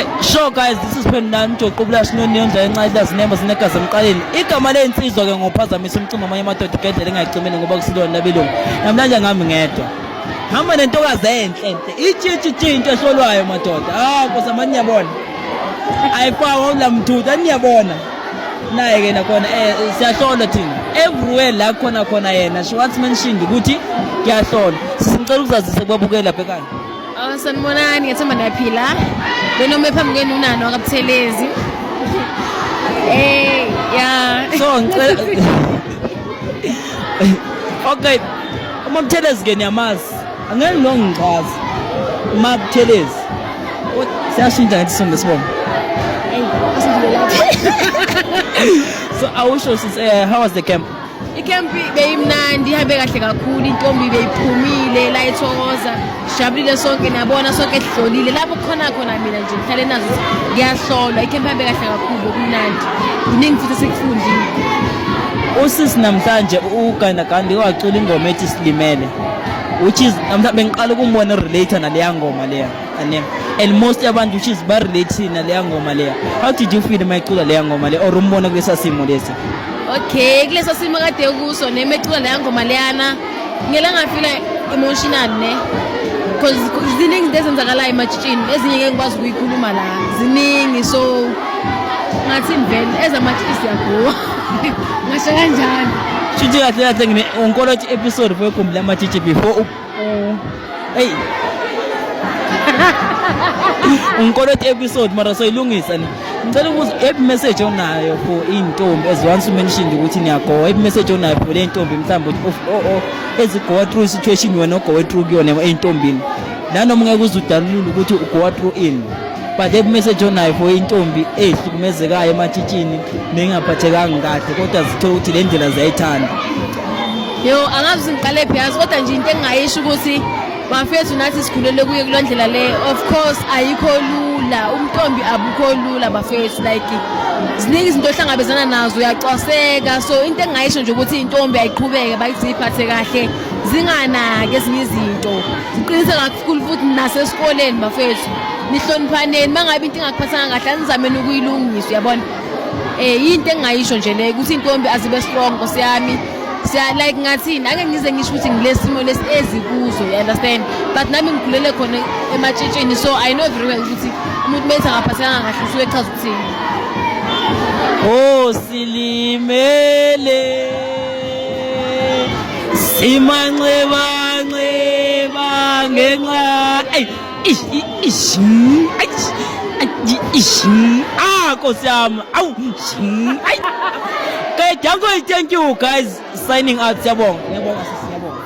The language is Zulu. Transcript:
Okay, sure guys, this is Phendulani Joqubula Sinoni yondla enxa zinemba zinegazi emqaleni. Igama lensizwa ke ngophazamisa umcimbi amanye amadoda igedlela engayicimeli ngoba kusilona labelungu. Namhlanje ngami ngedwa. Hamba nentokazi enhle enhle. Itshitshi tshintsho ehlolwayo madoda. Ah, Nkosi amani niyabona. Ayifakwa ulamthutha niyabona. Naye ke nakhona siyahlolwa thina. Everywhere la khona khona yena she once mentioned ukuthi kuyahlolwa. Sisicela ukuzazisa kubabukela bhekani. Oh, sanibonani, ngethemba niyaphila. Benome phambi kwenu unano wakaButhelezi. Ya. So ngicela Okay. UMaButhelezi ke niyamazi. Angeke lo ngichaze. UMaButhelezi. Siyashintsha ngathi sonke sibonga. Hey, asidlule lapho. So awusho sis, how was the camp? Ikhempi beyimnandi, ihambe kahle kakhulu, intombi beyiphumile la ethokoza. Sijabulile sonke, niyabona sonke sihlolile. Lapho kukhona khona mina nje ngihlale nazo ukuthi ngiyahlolwa. Ikhempi ihambe kahle kakhulu, bekumnandi. Kuningi futhi esikufundile. Usisi namhlanje uGanda Gandhi wacula ingoma ethi Silimele, which is namhlanje bengiqala ukumbona relate naleya ngoma leya. And most yabantu which is ba relate naleya ngoma leya. How did you feel mayicula leya ngoma le or umbona kulesa simo lesi? Okay, kulesa simo kade kuso nemecula leya ngoma leyana ngele ngafila emotional ne, because ziningi izinto ezenzakalayo ematshitshini, ezinye ngeke ngikwazi ukuyikhuluma la, ziningi. So ngathini vele, ezamatshitshi siyagowa, ngasho kanjalo. Shuthi kahle kahle ngine unkoloti episode for igumbi lamatshitshi before hey, unkoloti episode mara soyilungisa ni. Ngicela ukubuza, ephi message onayo for iy'ntombi, as once you mentioned ukuthi niyagowa, ephi message onayo for le ntombi mhlawumbe ezi-go through situation wena ogowe through kuyona ey'ntombini, nanoma ungeke uze udalulule ukuthi ugowa through ini, but ephi message onayo for intombi ey'hlukumezekayo ematshitshini nengaphathekanga kahle kodwa zithola ukuthi le ndlela ziyayithanda? Yo, angazi ngiqale phi yazi, kodwa nje into engingayisho ukuthi bafethu, nathi sikhulele kuye kuloo ndlela le. Of course ayikho lula, umntombi abukho lula bafethu, like ziningi izinto ohlangabezana nazo, uyacwaseka. So into engingayisho nje ukuthi intombi ayiqhubeke, bayithi ziyiphathe kahle, zinganaki ezinye izinto, ziqinise kakhulu futhi nasesikoleni bafethu, nihloniphaneni. Uma ngabe into ingakuphathanga kahle, anizameni ukuyilungisa, uyabona. Yinto engingayisho nje le ukuthi intombi azibe strong, nkosi yami. Siya like ngathini, ake ngize ngisho ukuthi ngilesimo lesi ezikuzo, you understand, but nami ngikhulele khona ematshitshini, so I know very well ukuthi umuntu methi akaphathekanga kahle usuke echaza ukuthini. Oh, silimele, simanxeba nxeba ngenxa ey ish ish ay ay ish, ah, Nkosi yami, awu, ay. Okay, danko, thank you guys, signing out. Siyabonga, ngiyabonga sisi, ngiyabonga.